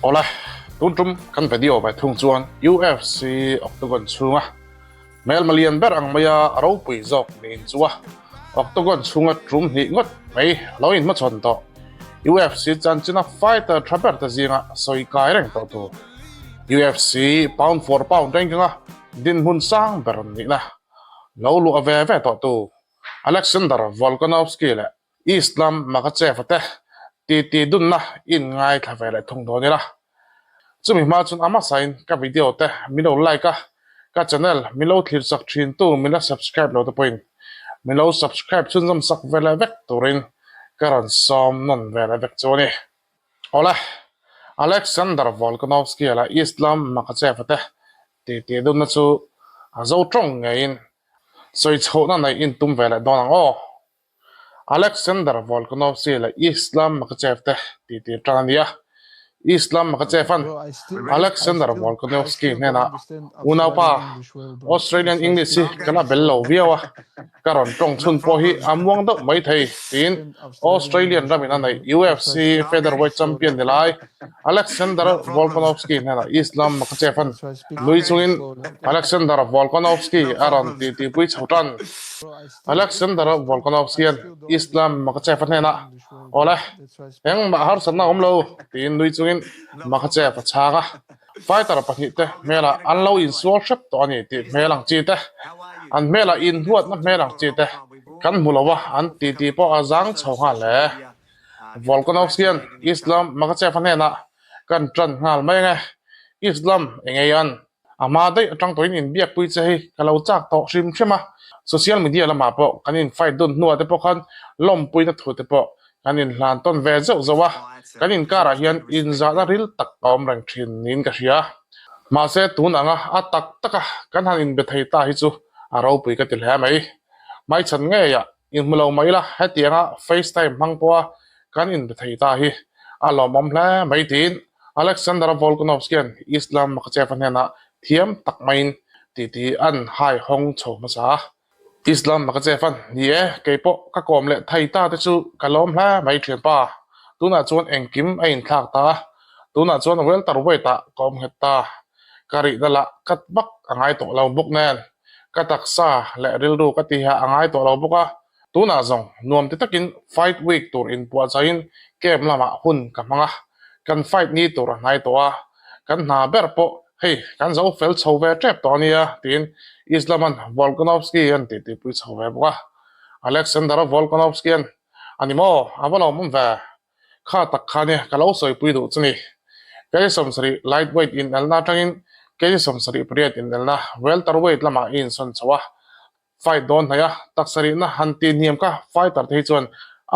Awle, tun tum kan video ve thung chuan UFC Octagon chhunga hmelma lian ber ang maia a ropui zawk niin chu a Octagon chhunga tum hnih ngawt mai lo inhmachhawn tawh UFC chanchina fighter tha ber te zinga sawi kai reng tawh tur UFC pound for pound ranking-a dinhmun sang ber nihna lo luah ve ve tawh tu Alexander Volkanovski leh Islam Makhachev-a te titi dunna in ngaithla ve leh thung dawn ila. Chumi hma chuan a hmasain ka video te min lo like a, ka channel min lo thlir chak thin tu min la subscribe lo te pawhin min lo subscribe chhunzawm sak ve leh vek turin ka rawn sawm nawn ve leh vek chu a ni. Awle, Alexander Volkanovski-a leh Islam Makhachev-a te titi dunna chu a zo tawng ngeiin sawi chhohna neih in tum ve leh dawn ang aw. Alexander Volkanovski leh Islam Makhachev te tihtir tan a ni a. Islam Makhachev-a'n Alexander Volkanovski hnenah, Unaupa, Australian English hi ka la bel lo viau a, ka rawn tawng chhun pawh hi a muang deuh mai thei, tiin Australian ramin a neih UFC Featherweight Champion ni lai Alexander Volkanovski hnenah Islam Makhachev-a'n nui chungin Alexander Volkanovski a rawn titipui chho tan. Alexander Volkanovski-a'n Islam Makhachev-a hnenah, Awle, engmah harsatna a awm lo, tiin nui chungin Makhachev a chhang a. Fighter pahnihte hmelah an lo insual hrep tawh a ni tih hmel ang chi te, an hmelah inhuatna hmel ang chi te kan hmu lo a, an titi pawh a zang chho nghal hle. Volkanovski-a'n Islam Makhachev-a hnenah, Kan tan nghal mai ang e, Islam engeia'n A hma daih atang tawhin inbiakpui che hi ka lo chak tawh hrim hrim a, social media lamah pawh kan in fight dun hnuah te pawh khan lawmpuina thu te pawh kan inhlan tawn ve zeuh zeuh a, kan inkarah hian inzahna ril tak a awm reng thin niin ka hria. Mahse tun anga a tak taka kan han inbe thei ta hi chu a ropui ka ti hle mai. Hmaichhan ngeiah Inhmu lo mai la, hetianga FaceTime hmang pawha kan inbe thei ta hi a lawmawm hle mai tiin Alexander Volkanovski-a'n Islam Makhachev-a hnenah thiam tak maiin titi an hai hawng chho hmasa a. Islam Makhachev-a'n, Ni e, kei pawh ka kawm leh thei ta te chu ka lawm hle mai thianpa. Tunah chuan engkim a inthlak ta a, tunah chuan welterweight-ah ka awm nghet ta. Ka rihna lah kat vak a ngai tawh lo bawk nen. Ka taksa leh rilru ka ti ha a ngai tawh lo bawk a, tunah zawng nuam ti takin fight week tur inpuahchaihin camp lamah hun ka hmang a, kan fight ni tur a hnai tawh a, kan hna ber pawh hei kan zo fel chho ve tep tawh a nia tiin Islaman Volkanovski an titipui chho ve bawk a, Alexander Volkanovski-a'n a ni maw a va lawmawm ve. Kha tak kha nia ka lo sawipui duh chu ni. Kei 70 lightweight inelna atangin kei 78 inelna welterweight lamah i insawn chho a, fight dawn hnaih a, taksa rihna han tih hniam kha fighter te hi chuan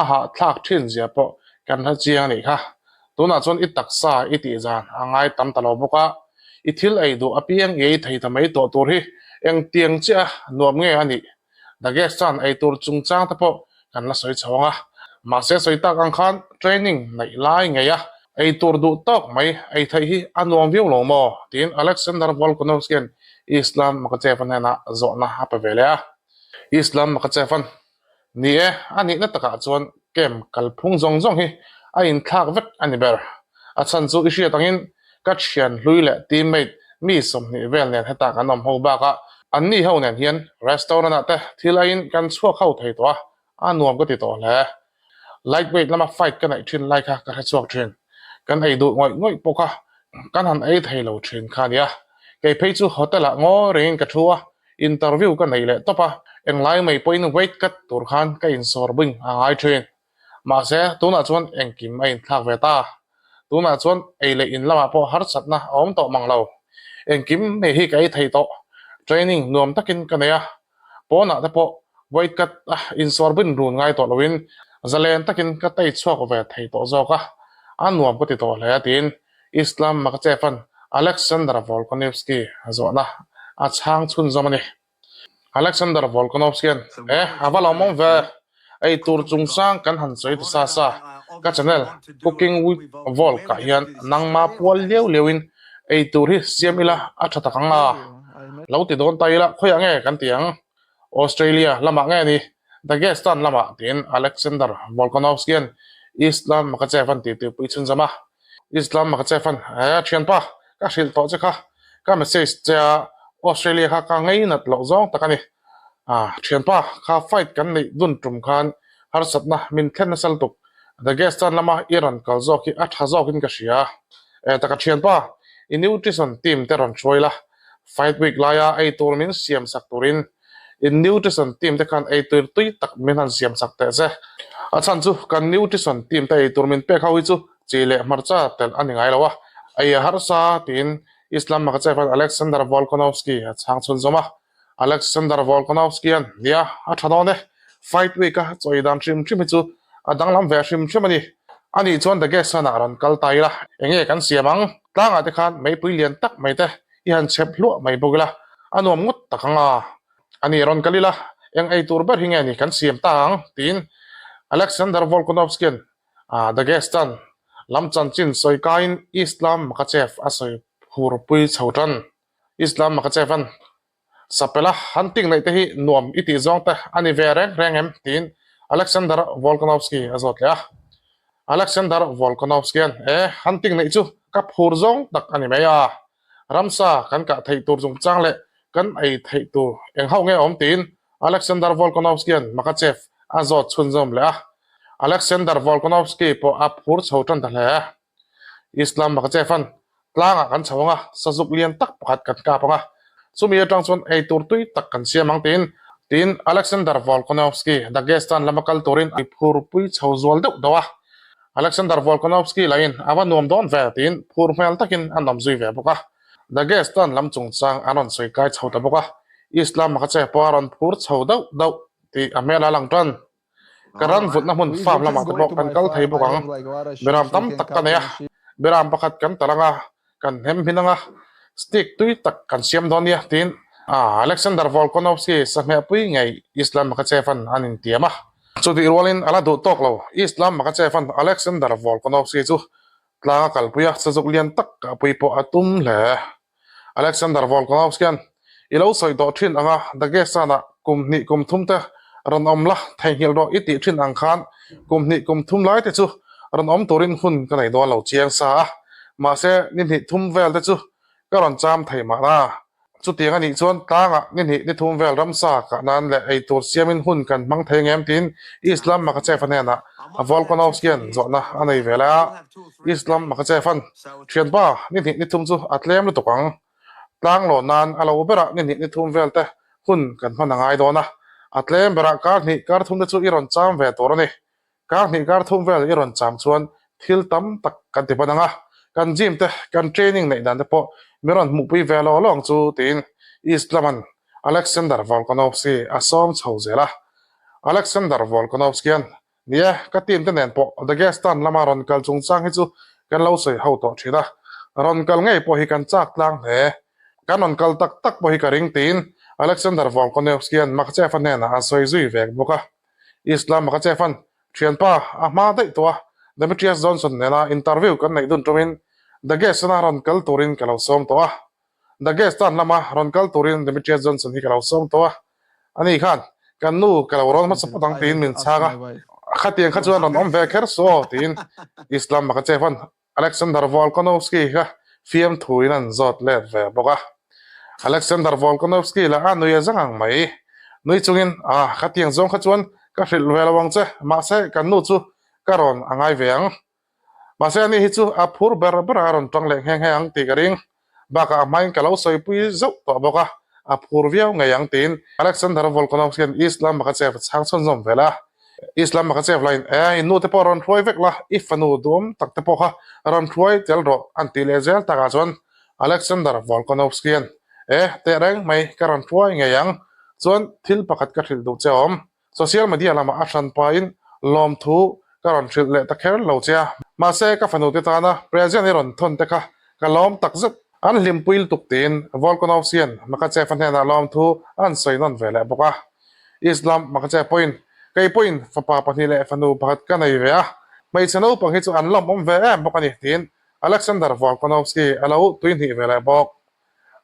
a hahthlak thin zia pawh kan hre chiang a nih kha. Tunah chuan i taksa i tih zan a ngai tam ta lo bawk a, i thil ei duh apiang i ei thei ta mai tawh tur hi engtiang chiah a nuam nge a nih Dagestan ei tur chungchang te pawh kan la sawi chho ang a, mahse sawi tak ang khan training neih lai ngei a, ei tur duh tawk mai ei theih hi a nuam viau lo maw? tiin Alexander Volkanovski-a'n Islam Makhachev-a hnenah zawhna a pe ve leh a. Islam Makhachev-a'n, Ni e, a nihna takah chuan camp kalphung zawng zawng hi a inthlak vek a ni ber. A chhan chu i hriat angin ka thian hlui leh teammate mi 20 vel nen hetah kan awm ho bakah anni ho nen hian restaurant ah te thil aiin kan chhuak ho thei tawh a, a nuam ka ti tawh hle. Lightweight lama fight ka neih thin lai kha ka hre chhuak thin. Kan ei duh ngawih ngawih pawh kha kan han ei thei lo thin kha a nia. Kei phei chu hotel ah ngawi rengin ka thu a, interview ka nei leh tawp a, englai mai pawhin weight cut tur khan ka insawr bing a ngai thin. Mahse, tunah chuan engkim a inthlak ve ta. Tunah chuan ei leh in lamah pawh harsatna a awm tawh mang lo. Engkim hei hi ka ei thei tawh. Training nuam takin ka nei a, pawnah te pawh weight cut a insawr bin run ngai tawh loin zalen takin ka tei chhuak ve thei tawh zawk a, a nuam ka ti tawh hle tiin Islam Makhachev-a'n Alexander Volkanovski zawhna a chhang chhunzawm a ni. Alexander Volkanovski-a'n, E, a va lawmawm ve! Ei tur chungchang kan han sawi ta sa sa. Ka channel Cooking with Volk-ah hian nangma pual liau liauin ei tur hi siam ila a tha tak ang a. Lo ti dawn ta ila khawiah nge kan ti ang? Australia lamah nge ni? Dagestan lamah, tiin Alexander Volkanovski-a'n Islam Makhachev-a'n titipui chhunzawm a. Islam Makhachev an, He thianpa, ka hrilh tawh che kha, ka message che a, Australia kha ka ngei nat loh zawng tak a ni. Ah, thianpa, kha fight kan neih dun tum khan harsatna min thlen nasa lutuk. Dagestan lama i rawn kal zawk hi a tha zawkin ka hria. Eh, taka thianpa, i nutrition team te rawn hruai la, fight week laia ei tur min siam sak turin i nutrition team te khan ei tur tui tak min han siam sak teh che. A chhan chu kan nutrition team te ei tur min pek ho hi chu chi leh hmarcha telh a ni ngai lo a, ei a harsa tiin Islam Makhachev an Alexander Volkanovski a chhang chhunzawm a. Alexander Volkanovski an nia a tha dawn e, fight week a chawi dan hrim hrim hi chu a danglam ve hrim hrim a ni. Anih chuan Dagestan-ah rawn kal ta ila, enge kan siam ang? Tlangah te khan meipui lian tak mai te i han chhep hluah mai bawk ila, a nuam ngawt tak ang a. Ani rawn kal ila, eng ei tur ber hi nge ni kan siam ta ang? tiin Alexander Volkanovski-a'n Dagestan lam chanchin sawi kaiin Islam Makhachev a sawi phurpui chho tan. Islam Makhachev-a'n Sapela hunting neih te hi nuam i tih zawng te a ni ve reng reng em? tiin Alexander Volkanovski a zawt leh a. Alexander Volkanovski-a'n, E, hunting neih chu ka phur zawng tak a ni mai a. Ramsa kan kah theih tur chungchang leh kan ei theih tur eng ho nge awm? tiin Alexander Volkanovski-a'n Makhachev a zawt chhunzawm leh a. Alexander Volkanovski pawh a phur chho tan ta hle. Islam Makhachev-a'n tlangah kan chho ang a, sazuk lian tak pakhat kan kap ang a, chumi atang chuan ei tur tui tak kan siam ang tiin tiin Alexander Volkanovski Dagestan lama kal turin a phurpui chho zual deuh deuh a. Alexander Volkanovski lahin a va nuam dawn ve tiin phur hmel takin a nawm zui ve bawk a. Dagestan lam chungchang an rawn sawi kai chho ta bawk a, Islam Makhachev pawh a rawn phur chho deuh deuh tih a hmel a lang tan. Ka ran vutna hmun farm lamah te pawh kan kal thei bawk ang. Beram tam tak ka nei a, beram pakhat kan talh ang a, kan hnem hmin ang a, steak tui tak kan siam dawn nia tiin Alexander Volkanovski sahmehpui ngei Islam Makhachev-a'n an intiam a. Chutih rualin a la duh tawk lo, Islam Makhachev-a'n Alexander Volkanovski chu tlang a kalpui a, sazuk lian tak kahpui pawh a tum hle. Alexander Volkanovski-a'n i lo sawi tawh thin anga Dagestan-ah kum hnih kum thum te rawn awm la theihnghilh rawh i tih thin ang khan kum hnih kum thum lai te chu rawn awm turin hun ka nei dawn lo chiang sa a, mahse ni hnih thum vel te chu ka rawn cham thei mahna. Chutiang a nih chuan tlangah ni hnih ni thum vel ramsa kah nan leh ei tur siamin hun kan hmang thei ngem tiin Islam Makhachev-a hnenah Volkanovski-a'n zawhna a nei ve lai a, Islam Makhachev-a'n Thianpa, ni hnih ni thum chu a tlem lutuk ang. Tlang lawn nan a lo berah ni hnih ni thum vel te hun kan hman a ngai dawn a, a tlem berah kar hnih kar thum te chu i rawn cham ve tur a ni. Kar hnih kar thum vel i rawn cham chuan thil tam tak kan ti hman ang a, kan gym te, kan training neih dan te pawh mi rawn hmuhpui ve law law ang chu tiin East laman Alexander Volkanovski a sawm chho zel a. Alexander Volkanovski-a'n Ni e, ka team te nen pawh Dagestan lama rawn kal chungchang hi chu kan lo sawi ho tawh thin a, rawn kal ngei pawh hi kan chak tlang hle. Kan rawn kal tak tak pawh hi ka ring tiin Alexander Volkanovski-a'n Makhachev-a hnenah a sawi zui vek bawk a. Islam Makhachev-a'n thianpa a hma daih tawh a, Demetrious Johnson nena interview kan neih dun tumin Dagestan-a rawn kal turin ka lo sawm tawh a. Dagestan lama rawn kal turin Demetrious Johnson hi ka lo sawm tawh a, ani khan kan nu ka lo rawn hmasa phawt ang tiin min chhang a, khatiang kha chuan rawn awm ve kher suh aw tiin Islam Makhachev-a'n Alexander Volkanovski kha fiamthuin an zawt let ve bawk a. Alexander Volkanovski lah a nui a zang ang mai. Nui chungin, Ah, khatiang zawng kha chuan ka hrilh ve lo ang che, mahse kan nu chu ka rawn a ngai ve ang. Mahse ani hi chu a phur ber ber a rawn tang leh nghe nghe ang tih ka ring. Bakah a hmain ka lo sawipui zauh tawh bawk a, a phur viau ngei ang tiin Alexander Volkanovski hian Islam Makhachev a chhang chhunzawm vel a. Islam Makhachev lahin, E, i nu te pawh rawn hruai vek la, i fanu duhawm tak te pawh kha rawn hruai tel rawh an tih leh zel takah chuan Alexander Volkanovski hian, E, tehreng mai ka rawn hruai ngei ang. Chuan thil pakhat ka hrilh duh che awm. Social media lamah a hran pahin lawmthu ka rawn hrilh leh ta kher lo che a, mahse ka fanu te tana present i rawn thawn te kha ka lawm tak zet. An hlimpui lutuk tiin Volkanovski hian Makhachev-a hnenah lawmthu an sawi nawn ve leh bawk a. Islam Makhachev pawhin, Kei pawhin fapa pahnih leh fanu pakhat ka nei ve a, hmeichhe naupang hi chu an lawmawm ve em bawk a ni tiin Alexander Volkanovski a lo tuihnih ve leh bawk.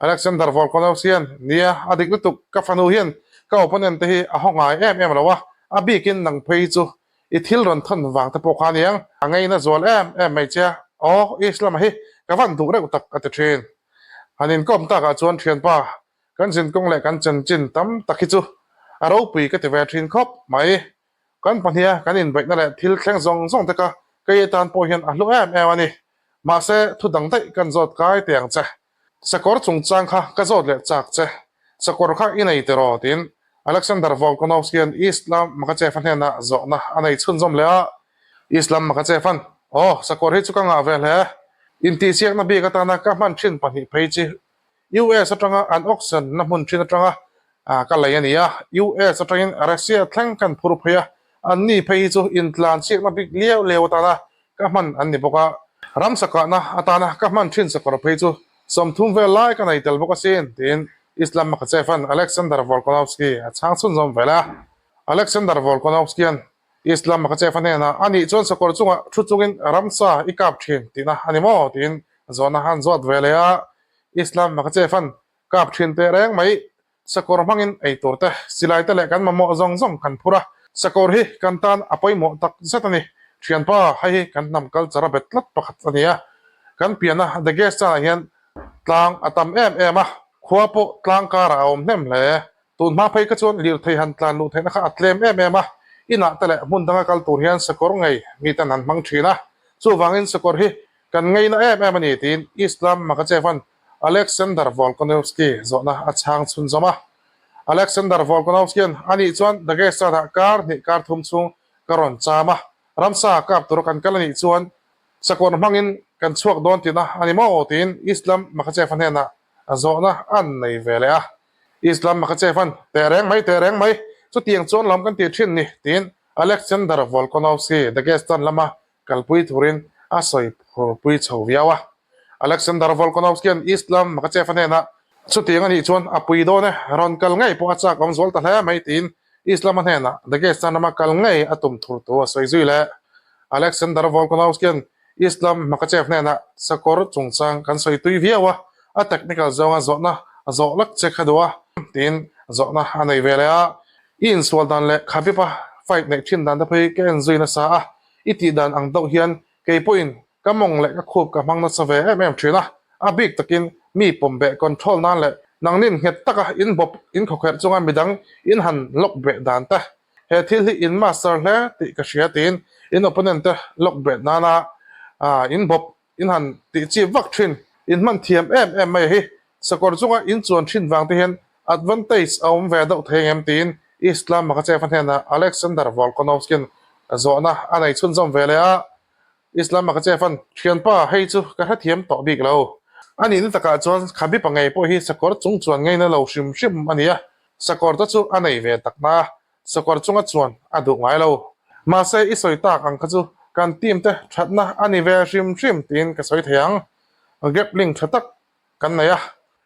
Alexander Volkanovski hian, Nia, a dik lutuk, ka fanu hian ka opponent te hi a haw ngai em em lo a, a bikin nang phei chu i thil rawn thawn vang te pawh kha aniang, a ngeina zual em em mai che a, Aw, Islam-a hi ka van duh reuh tak a ti thin. Han inkawm takah chuan thianpa, kan zinkawng leh kan chanchin tam tak hi chu a ropui ka ti ve thin khawp mai. Kan pahniha kan inbeihna leh thil thleng zawng zawng te kha kei atan pawh hian a hlu em em a ni. Mahse, thu dang daih kan zawt kai teh ang che. Sakawr chungchang kha ka zawt leh chak che. Sakawr kha i nei tiraw? tiin Alexander Volkanovski-a'n Islam Makhachev-a hnenah zawhna a nei chhunzawm leh a. Islam Makhachev-a'n, Aw, sakawr hi chu ka ngah ve hle. Intihsiakna bik atana ka hman thin pahnih phei chi US atanga an auction na hmun thin atanga ka lei a ni a. US atangin Russia thleng kan phur phei a, anni phei hi chu intlansiakna bik liau liau atana ka hman an ni bawk a. Ramsa kahna atana ka hman thin sakawr phei chu 30 vel lai ka nei tel bawk asin, tiin Islam Makhachev-a'n Alexander Volkanovski a chhang chhunzawm vel a. Alexander Volkanovski-a'n Islam Makhachev-a hnenah, A nih chuan sakawr chungah thu chungin ramsa i kap thin tihna a ni maw? tiin zawhna an zawt ve leh a. Islam Makhachev-a'n, Kap thin teh reng mai, Sakawr hmangin ei tur te, silai te leh kan mamawh zawng zawng kan phur a, sakawr hi kan tan a pawimawh tak zet a ni. Thianpa, hei hi kan hnam culture a bet tlat pakhat a ni a. Kan pianna Dagestan-ah hian tlang a tam em em a, khua pawh tlang karah a awm hnem hle. Tun hma phei kha chuan lirthei han tlan luh theihna kha a tlem em em a, inah te leh hmun danga kal tur hian sakawr ngei miten an hmang thin a. Chuvangin sakawr hi Kan ngaina em em a ni tiin Islam Makhachev-a'n Alexander Volkanovski zawhna a chhang chhunzawm a. Alexander Volkanovski-a'n a nih chuan Dagestan-ah kar hnih kar thum chhung ka rawn cham a, ramsa kap tura kan kal a nih chuan sakawr hmangin kan chhuak dawn tihna a ni maw tiin Islam Makhachev-a hnenah zawhna an nei ve leh a. Islam Makhachev-a'n teh reng mai teh reng mai, chutiang chuan lawm kan tih thin ni tiin Alexander Volkanovski Dagestan lama kalpui turin a sawi phurpui chho viau a. Alexander Volkanovski-a'n Islam Makhachev-a hnenah, Chutiang a nih chuan a pui dawn e, rawn kal ngei pawh a chak awm zual ta hle mai tiin Islam-a hnenah Dagestan rama kal ngei a tum thur thu a sawi zui leh. Alexander Volkanovski-a'n Islam Makhachev hnenah sakawr chungchang kan sawi tui viau a, a technical zawnga zawhna a zawh lak che kha duh a tiin zawhna a nei ve leh a. I insual dan leh Khabib-a fight neih thin dan te phei ka en zui nasa a, I tih dan ang deuh hian kei pawhin ka mawng leh ka khup ka hmang nasa ve em em thin a, a bik takin mi pawm beh control nan leh nangnin nghet taka in bawp in khawkherh chunga midang in han lock beh dan te he thil hi in master hle tih ka hria tiin in opponent te lock beh nana in bawp in han tih chip vak thin in hman thiam em em mai hi sakawr chunga in chuan thin vang te hian advantage a awm ve deuh thei engem tiin Islam Makhachev-a hnenah Alexander Volkanovski-a'n zawhna a nei chhunzawm ve leh a. Islam Makhachev-a'n, Thianpa, hei chu ka hrethiam tawh bik lo. A nihna takah chuan Khabib-a ngei pawh hi sakawr chung chuan ngeina lo hrim hrim a ni a, sakawr te chu a nei ve tak na a, Sakawr chunga chuan a duh ngai lo. Mahse, i sawi tak ang kha chu kan team te thatna a ni ve hrim hrim tiin ka sawi thei ang. Grappling tha tak kan nei a,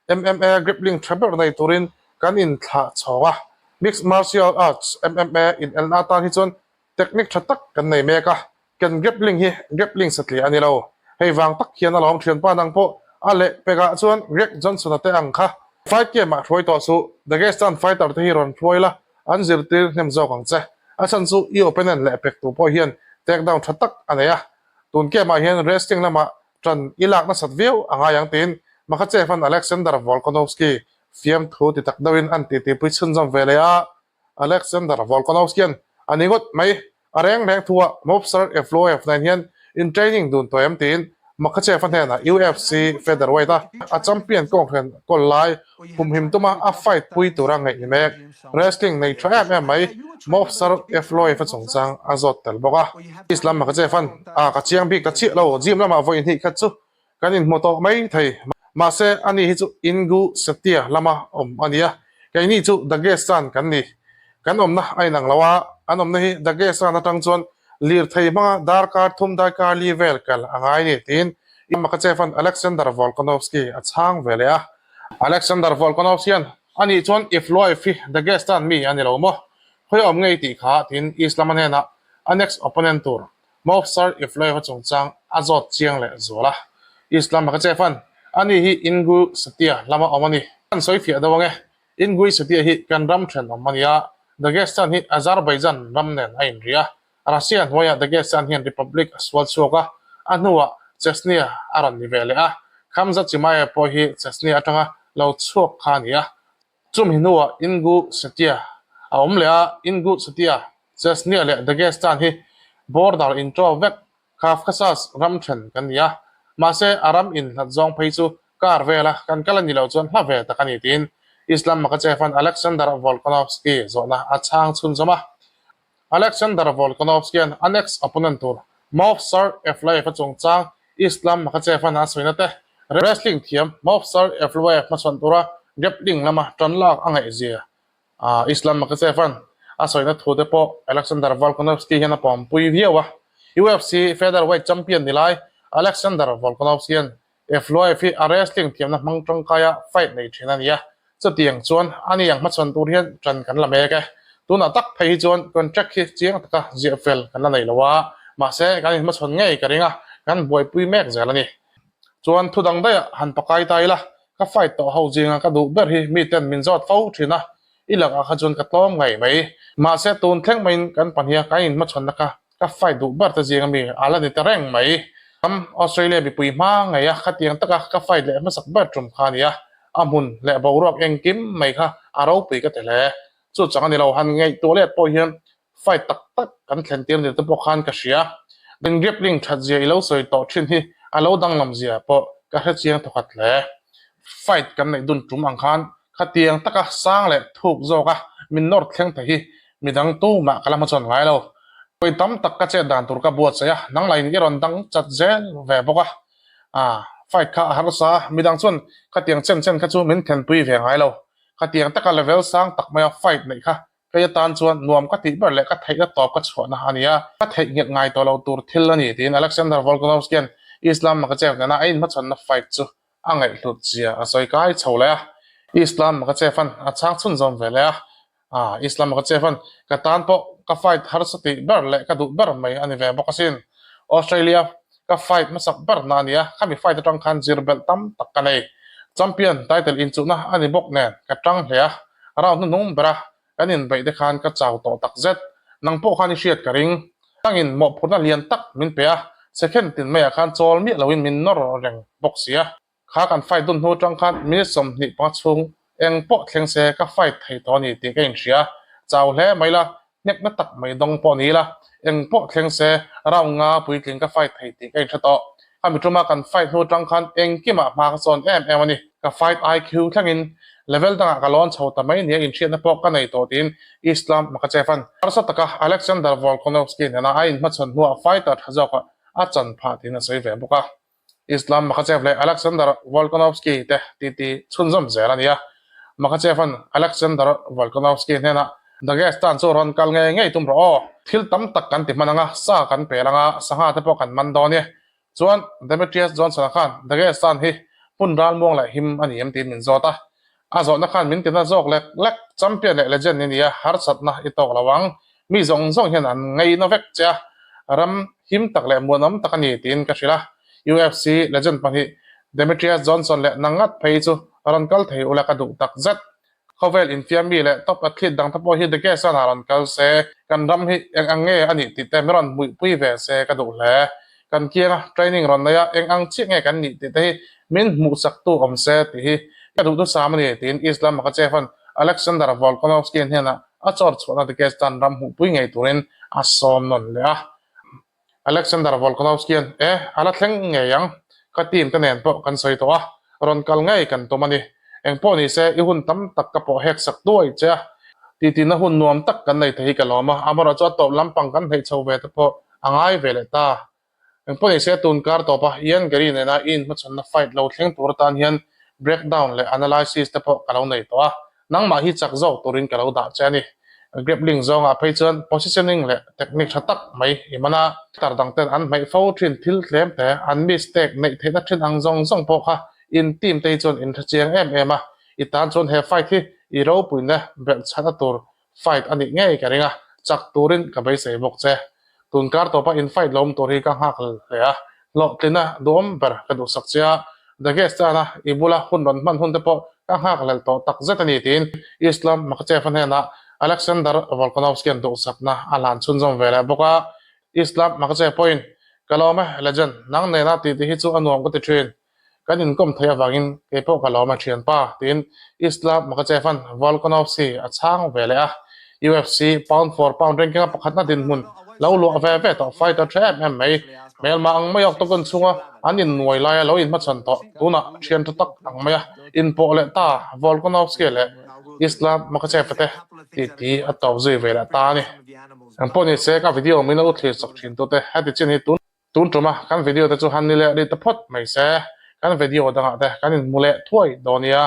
MMA grappling tha ber nei turin kan inthlah chhawng a. Mixed Martial Arts, MMA, inelna atan hi chuan technique tha tak kan nei mek a, Kan grappling hi grappling satliah a ni lo. Hei vang tak hian a lawm thianpa nang pawh a leh pekah chuan Greg Johnson-a te ang kha fight game-ah hruai tawh suh. Dagestan fighter te hi rawn hruai la, an zirtir hnem zawk ang che. A chhan chu i opponent leh pek tu pawh hian takedown tha tak a nei a. Tun game-ah hian wrestling lamah ṭan i lak nasat viau a ngai ang tiin Makhachev-a'n Alexander Volkanovski fiamthu ti tak deuhin an titipui chhunzawm ve leh a. Alexander Volkanovski-a'n a ni ngawt mai. A reng reng thuah Movsar Evloev nen hian in training dun tawh em tiin Makhachev-a hnenah UFC featherweight-a a champion kawnghren kawl lai humhim tuma a fight pui tura ngaih ni mek. Wrestling nei tha em em mai Movsar Evloev-a chungchang a zawt tel bawk a. Islam Makhachev-a'n a ka chiang bik ta chiah lo, gym lamah vawi hnih khat chu Kan inhmu tawh mai thei. Mahse, ani hi chu Ingushetia lama awm a nia. Keini chu Dagestan kan ni. Kan awmna a inang lo a, an awmna hi Dagestan atang chuan lirthei hmanga darkar thum darkar li vel kal a ngai ni, tiin Makhachev-a'n Alexander Volkanovski a chhang ve leh a. Alexander Volkanovski-a'n, Ani chuan Evloev hi Dagestan mi a ni lo maw? Khawi awm ngei tih kha, tiin Islam-a hnenah a next opponent tur Movsar Evloev-a chungchang a zawt chiang leh zual a. Islam Makhachev-a'n, Ani hi Ingushetia lama awm a ni. Kan sawi fiah deuh ange. Ingushetia hi kan ram thenawm a ni a, Dagestan hi Azerbaijan ram nen a inri a. Russia hnuaiah Dagestan hian republic a sual chhuak a, a hnuah Chechnya a rawn ni ve leh a, Khamzat Chimaev pawh hi Chechnya atanga lo chhuak kha a ni a. Chumi hnuah Ingushetia a awm leh a, Ingushetia, Chechnya leh Dagestan hi border intro vek Caucasus ram then kan ni a, mahse a ram inhlat zawng phei chu kar vela kan kal a ni lo chuan hla ve tak a ni tiin Islam Makhachev-a'n Alexander Volkanovski zawhna a chhang chhunzawm a. Alexander Volkanovski-a'n a next opponent tur Movsar Evloev-a chungchang Islam Makhachev-a'n a sawina te, wrestling thiam Movsar Evloev hmachhawn tura grappling lama tan lak a ngaihzia Islam Makhachev-a'n a sawina thu te pawh Alexander Volkanovski hian a pawmpui viau a. UFC featherweight champion ni lai Alexander Volkanovski-a'n Evloev hi a wrestling thiamna hmang tangkaia fight nei thin a ni a, chutiang chuan ani ang hmachhawn tur hian tan kan la mek e. Tunah tak phei hi chuan contract hi chiang taka ziah fel kan la nei lo a, mahse kan inhmachhawn ngei ka ring a, kan buaipui mek zel a ni. Chuan thu dang daih ah han pakai ta ila, ka fight tawh ho zinga ka duh ber hi miten min zawt fo thin a, i lakah kha chuan ka tlawm ngei mai. Mahse tun thleng maiin kan pahniha kan inhmachhawnna kha ka fight duh ber te zinga mi a la ni ta reng mai. Ram Australia mipui hma ngei a khatiang taka ka fight leh hmasak ber tum kha a ni a, a hmun leh boruak engkim mai kha a ropui ka ti hle. Chu chang a ni lo, han ngaihtuah let pawh hian fight tak tak kan thlen tir ni te pawh khan ka hria. Min grappling that zia i lo sawi tawh thin hi a lo danglam zia pawh ka hre chiang thawkhat hle. Fight kan neih dun tum ang khan khatiang taka sang leh thuk zawka min nawr thleng thei hi midang tumah ka la hmachhawn ngai lo. Vawi tam tak ka chet dan tur ka buatsaih a, nang lain i rawn dang chat zel ve bawk a. Ah, fight kha a harsa a, midang chuan khatiang chen chen kha chu min thenpui ve ngai lo. Khatiang taka level sang tak maia fight neih kha Kei atan chuan nuam ka tih ber leh ka theihna tawp ka chhuahna a ni a, ka theihnghilh ngai tawh lo tur thil a ni, tiin Alexander Volkanovski-a'n Islam Makhachev nena a inhmachhawnna fight chu a ngaihhlut zia a sawi kai chho leh a. Islam Makhachev-a'n a chhang chhunzawm ve leh a, Ah, Islam Makhachev-a'n ka tan pawh ka fight harsa tih ber leh ka duh ber mai a ni ve bawk asin. Australia ka fight hmasak berna a ni a, khami fight atang khan zir belh tam tak ka nei. Champion title inchuhna a ni bawk nen ka tang hle a. Round hnuhnung bera kan inbeih te khan ka chau tawh tak zet. Nang pawh khan i hriat ka ring. Tangin mawhphurhna lian tak min pe a, second tin maiah khan chawl miah loin min nawr reng bawk si a. Kha kan fight dun hnu atang khan minute 25 chhung eng pawh thleng se ka fight thei tawh a ni tih ka inhria. Chau hle mai la, hnekna tak mai dawng pawh ni ila, eng pawh thleng se round nga puitling ka fight thei tih ka inhre tawh. Khami tuma kan fight hnu atang khan engkimah hma ka sawn em em a ni. Ka fight IQ thlengin level dangah ka lawn chho ta mai nia inhriatna pawh ka nei tawh tiin Islam Makhachev-a'n harsa taka Alexander Volkanovski nena a inhmachhawn hnuah fighter tha zawkah a chan phah tiin a sawi ve bawk a. Islam Makhachev leh Alexander Volkanovski te titi chhunzawm zel a ni a. Makhachev-a'n Alexander Volkanovski hnenah, Dagestan chu rawn kal ngei ngei tum rawh aw. Thil tam tak kan ti hman ang a, sa kan pel ang a, sangha te pawh kan man dawn e. Chuan Demetrious Johnson-a khan Dagestan hi hmun ralmuang leh him a ni em tiin min zawt a. A zawhna khan min tina zawk lek lek, champion leh legend i ni a, harsatna i tawk lo ang. Mi zawng zawng hian an ngaina vek che a, ram him tak leh muanawm tak a ni tiin ka hrilh a. UFC legend pahnih Demetrious Johnson leh Nangat phei chu rawn kal thei ula ka duh tak zet. Khawvel infiam mi leh top athlete dang te pawh hi Dagestan-ah rawn kal se, kan ram hi eng ang nge a nih tih te min rawn hmuihpui ve se ka duh hle. Kan kianga training rawn nei a, eng ang chiah nge kan nih tih te hi min hmuhsaktu awm se tih hi ka duh thusam a ni tiin Islam Makhachev-a'n Alexander Volkanovski hnenah a chawr chhuahna Dagestan ram hmuhpui ngei turin a sawm nawn leh a. Alexander Volkanovski-a'n, E, a la thleng ngei ang. Ka team te nen pawh kan sawi tawh a, rawn kal ngei kan tum a ni. Eng pawh ni se, i hun tam tak ka pawh hek sak duai che a. Titina hun nuam tak kan nei thei hi ka lawm a, amaherawh chu a tawp lampang kan hneih chho ve te pawh a ngai ve leh ta. Eng pawh ni se, tun kar tawpa Ian Garry nena i inhmachhawnna fight lo thleng tur atan hian breakdown leh analysis te pawh ka lo nei tawh a, Nangmah hi chak zawk turin ka lo dah che a ni. Grappling zawngah phei chuan positioning leh technique tha tak mai i man a. Tar dang ten an hmaih fo thin thil tlem te, an mistake neih theihna thin ang zawng zawng pawh kha in team te hi chuan in hre chiang em em a. I tan chuan he fight hi i ropuina belh chhana tur fight a nih ngei ka ring a, chak turin ka beisei bawk che. Tun kar tawpa in fight lo awm tur hi ka nghak hle a, hlawhtlina duhawm ber ka duhsak che a, Dagestan-a i bula hun rawn hman hun te pawh ka nghakhlel tawh tak zet a ni tiin Islam Makhachev-a hnenah Alexander Volkanovski-a'n duhsakna a hlan chhunzawm ve leh bawk a. Islam Makhachev pawhin. Ka lawm e, Legend, nang nena tih te hi chu a nuam ka ti thin. Kan inkawm theih avangin kei pawh ka lawm e thianpa, tiin Islam Makhachev-a'n Volkanovski a chhang ve leh a. UFC pound for pound ranking-a pakhatna dinhmun lo luah ve ve tawh fighter tha em em mai. Hmelma ang mai octagon chhunga an innuai laia lo inhmachhawn tawh tunah thian tha tak ang maia inpawh leh ta Volkanovski leh Islam Makhachev-a te titi a tawp zui ve leh ta a ni. Engpawh ni se ka video min lo thlir chak thin tute heti chin hi tun tun tuma kan video te chu han ni leh rih ta phawt mai se kan video dangah te kan inhmu leh thuai dawn nia.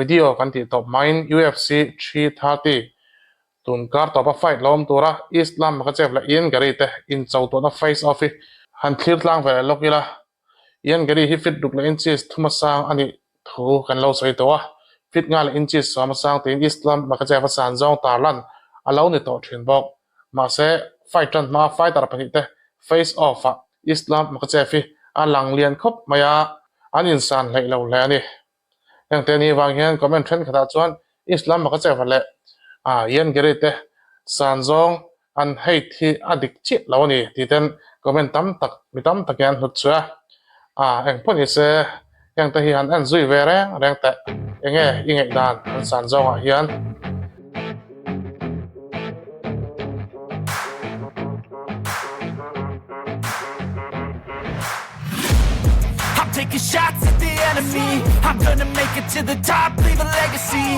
Video kan tih tawp hmain UFC 330 tun kar tawpa fight lo awm tura Islam Makhachev leh Ian Garry te incho tawhna face off hi han thlir tlang ve leh lawk ila. Ian Garry hi fit ruk leh inches thuma sang a nih thu kan lo sawi tawh a, fit nga leh inches sawma sang tiin Islam Makhachev a san zawng tarlan a lo ni tawh thin bawk. Mahse, fight tan hmaa fighter pahnihte face off ah Islam Makhachev hi a lang lian khawp mai a, an insan hleih lo hle a ni. Hengte ni vang hian comment thenkhatah chuan Islam Makhachev leh Ian Garry te san zawng an hate hi a dik chiah lo a ni tih ten comment tam tak mi tam takin an hlut chhuah a. Engpawh ni se hengte hi han en zui ve reng reng teh enge i ngaihdan an san zawngah hian. I'm taking shots at the enemy I'm gonna make it to the top, leave a legacy.